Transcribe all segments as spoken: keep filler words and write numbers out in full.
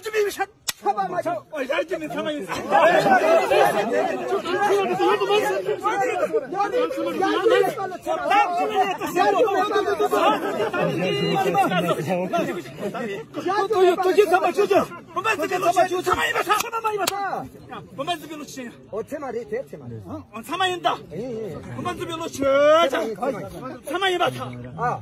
རྒྱུ་མེད་པའི་ཕྱིར། ཚད་པ་མ་ཆགས། ཨོ་ཡར་རྒྱུ་མེད་ཚད་མ་ཡིན། ཡར་རྒྱུ་མེད་པ་ལ་ཚད་མ་ཆགས། བུམ་པ་འཛིན་པའི་བློ་ཆོས་ཅན། བུམ་པ་འཛིན་པའི་བློ་ཆོས་ཅན། ཚད་མ་ཡིན་པ་ཚད་མ་མ་ཡིན་པ་ཚད། བུམ་པ་འཛིན་པའི་བློ་ཆོས་ཅན། ཨོ་ཚད་མ་རེད། དེ་ཚད་མ་རེད། ཨོ་ཚད་མ་ཡིན་ད། ཨེ་ཨེ། བུམ་པ་འཛིན་པའི་བློ་ཆོས་ཅན། ཚད་མ་ཡིན་པ་ཚད། ཨ་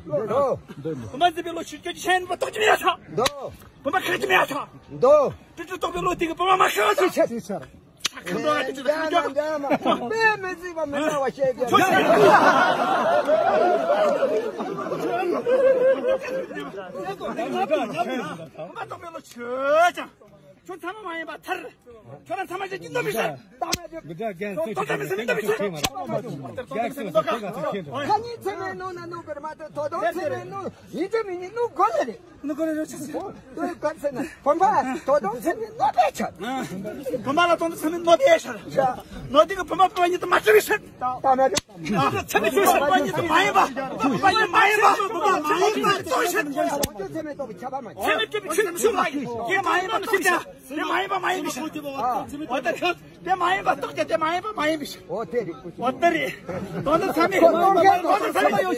འདོད། བུམ་པ་འཛིན་པའི་བློ་ཆོས་ཅན་ཆད་པ་རྟོགས་ཀྱི་མེད་ཚད། འདོད། བུམ་པ་ཁེགས་ཀྱི་མེད་ཚད། འདོད། དེ་ཚོ་རྟོགས་པའི་བློ་དེ་གིས་བུམ་པ་མ་ཁེགས་པ་ཚད། ཅི་ཆ་ཅི་ཆ། ཁ་འདོགས་ཨ་ཅི་ཅི་ཁ་འདོགས། དཔེ་མི་སྲིད་པ་མི་འདྲ་བ་བཤད་རྒྱུ། བུམ་པ་རྟོགས་པའི་བློ་ཆོས་ཅན། ཁྱོད་ཚད་མ་མ་ཡིན་པ་ཐར། ཁྱོད་རང་ཚད་མ་ཅན་གྱི་རྣམ་པའི་ཕྱིར། མི་འདྲ་རྒན་ཚོས་ཁྱོད་ཚད་མ་ཚད་མིན་འདྲ་བའི་ཕྱིར། ཁ་ཉིན་ཚད་མའི་སྣོད་ན་སྣོད་པར་མ་ཐོས། དོ་དམ་ཚད་མའི་སྣོད་ཡིན་གཅིག་མིན་གཉིས་སྣོད་དགོས་ལ་རེད། སྣོད་དགོས་ལ་རེད་ཆ་ཟེར། དོ་དགོས་ཟེར་ན་བུམ་པ་དོ་དམ་ཚད་མའི་སྣོད་པའི་ཕྱིར། བུམ་པ་ལ་དོ་དམ་ཚད་མའི་སྣོད་པའི་ཕྱིར། སྣོད་དེ་གིས་བུམ་པ་བུམ་པ་ཉིད་དུ་མ་གྲུབ་པའི་ཕྱིར། ད་མ་རེད། ཚད་མའི་ཕྱིར་བུམ་པ་ཉིད་དུ་མ་ཡིན་པ། བུམ་པ་ཉིད་མ་ཡིན་པ། བུམ་པ་མ་ཡིན་པ་རྟོགས་ཕྱིར། ཚད་མའི་སྟོབས་ཀྱིས་ཁྱབ་པ་མ་ཡིན། ཚད་མའི་སྟོབས་ཀྱིས་ཁྱབ་པ་མ་ཡིན། དེ་མ་ཡིན་པ་རྟོགས་ཀྱང་དེ་མ་ཡིན་པ་མ་ཡིན་པའི་ཕྱིར། འོ་ད་དེ་མ་ཡིན་པ་རྟོགས་ཀྱང་དེ་མ་ཡིན་པ་མ་ཡིན་པའི་ཕྱིར། འོ་དེ་རེད། འོ་དེ་རེད། དོན་དམ་ཚད་མའི། དོན་དམ་ཚད་མའི།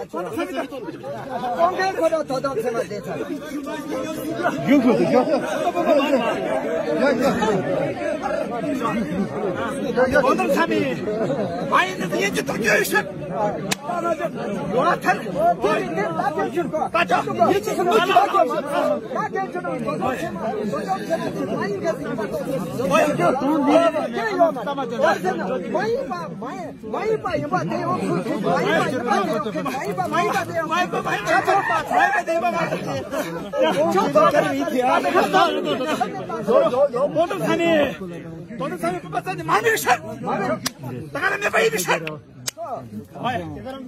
དོན་དམ་ཚད་མའི། ཀུན་མཁྱེན་ཁོ་རང་དོ་དམ་ཚད་མ་དེ་ཚར། དོན་དམ་ཚད་མའི། མ་ཡིན་ནི་དེ་ཡིན་གྱི་རྟོགས་རྒྱུ་ཡོད་ཕྱིར། ཡོད་ཐལ། ད་ཅི་ཡིན་གྱི་རྟོགས་རྒྱུ་ཡོད་ཕྱིར། མ་ཡིན་པ་མ་ཡིན། མ་ཡིན་པ་ཡིན་པ་དེ་ཡང་ཁུལ་ཁུལ། མ་ཡིན་པ་ཡིན་པ་དེ་ཡང་ཁུལ། མ་ཡིན་པ་མ་ཡིན་པ་དེ་ཡང་ཁུལ། ཁྱབ་པ་མ་ཡིན་པ་དེ་ཡང་ཁུལ། ཁྱབ་པ་མ་ཡིན་པ་དེ་ཡང་ཁུལ། དོན་དམ་ཚད་མའི། དོན་དམ་ཚད་མའི་བུམ་པ་ཚད་ནི་མ་མེད་པའི་ཕྱིར། ད་ག་རང་མེད་པ་ཡིན་པའི་ཕྱིར།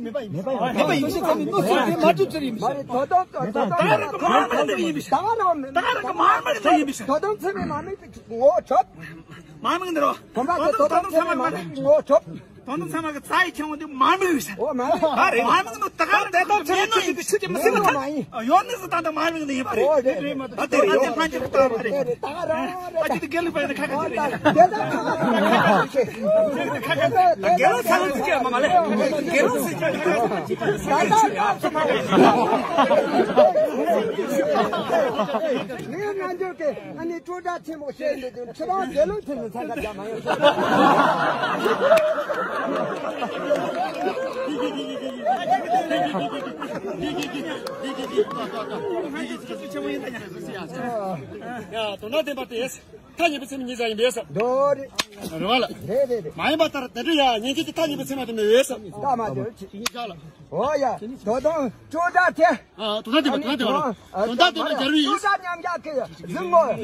མེད་པ་ཡིན་ཕྱིར། ཚད་མའི་སྣོད་ཚད་མ་མ་གྲུབ་ཚུལ་ཡིན་པའི་ཕྱིར། ད་ག་རང་གི་མ་མེད་པ་ཡིན་པའི་ཕྱིར། ད་ག་རང་གི་མ་མེད་པ་ཡིན་པའི་ཕྱིར། དོན་དམ་ཚད་མའི་མ་མེད་པའི་ངོ་བོ་གྲུབ། མ་མིང་འདིར་བ། བུམ་པ་དེ་དོ་དམ་ཚད་མའི་མ་མེད་ངོ་བོ་གྲུབ། ཁོང་ཚོ་ཚང་མ་གི་རྩ་ཡི་ཁྱེར་འོང་དུས་མ་དམིགས་ཡོད་ས། ཨོ་མ་རེད། མ་དམིགས་ནོ་ད་ག་དེ་ད་ཚོད་ཚོད་ཚོད་ཚོད་ཚོད་ཚོད་མ་ཡིན། ཡོད་ནི་སུ་ད་ད་མ་དམིགས་ནི་ཡིན་པ་རེད། ཨོ་རེད་རེད། མ་ད་དེ་རེད་དེ་ཕན་ཅིག་ལྟ་བ་རེད། རེད་རེད། ད་ག་རང་རེད། ད་ཅི་དེ་དགེ་ལུགས་པ་ཡིན་ན་ཁ་ཁ་ཅི་རེད། ད་ད་ད་ད་ད་ད་ད་དགེ་ལུགས་ཚ་ལུགས་ཅི་མ་མ་ལེ། དགེ་ལུགས་སུ་ཅི་ད་ད་ད་ཚོད་མ་རེད། ངས་ང་འཇོག་གི་ཨ་ནི་སྤྲོ་བདག་ཆེན་མོ་བཤད་འདི་དུས་ཁྱེད་རང་དགེ་ལུགས་ཕྱིན་ནས་ས་ཁ་རྒྱག་མ་ཡོང་། ཡ་དོན་དག་ལྡན་པ་དེས་ཐག་ཉེ་པོ་ཚེམ་གཉིས་ཀ་ཡིན་པས་སམ། རེད་བ་ལ། རེད་རེད་རེད། མ་ཡིན་པ་ལྟར་དེ་འདྲ་ཡ་ཉན་གྱི་དེ་ཐག་ཉེ་པོ་ཚེམ་དེ་མེད་པས་སམ། ད་མ་འདོད་ཅི། གཉིས་ཀ་ལ། ཨོ་ཡ། དོ་དོང་སྤྲོ་བདག་དེ། ཨ་དོན་དག་ལྡན་པ་དོན་དག་ལྡན་པ་ལ། དོན་དག་ལྡན་པ་རྒྱལ་བའི་ཡིན། སྤྲོ་བདག་མཉམ་གཞག་གི་གཟིགས་ངོ་།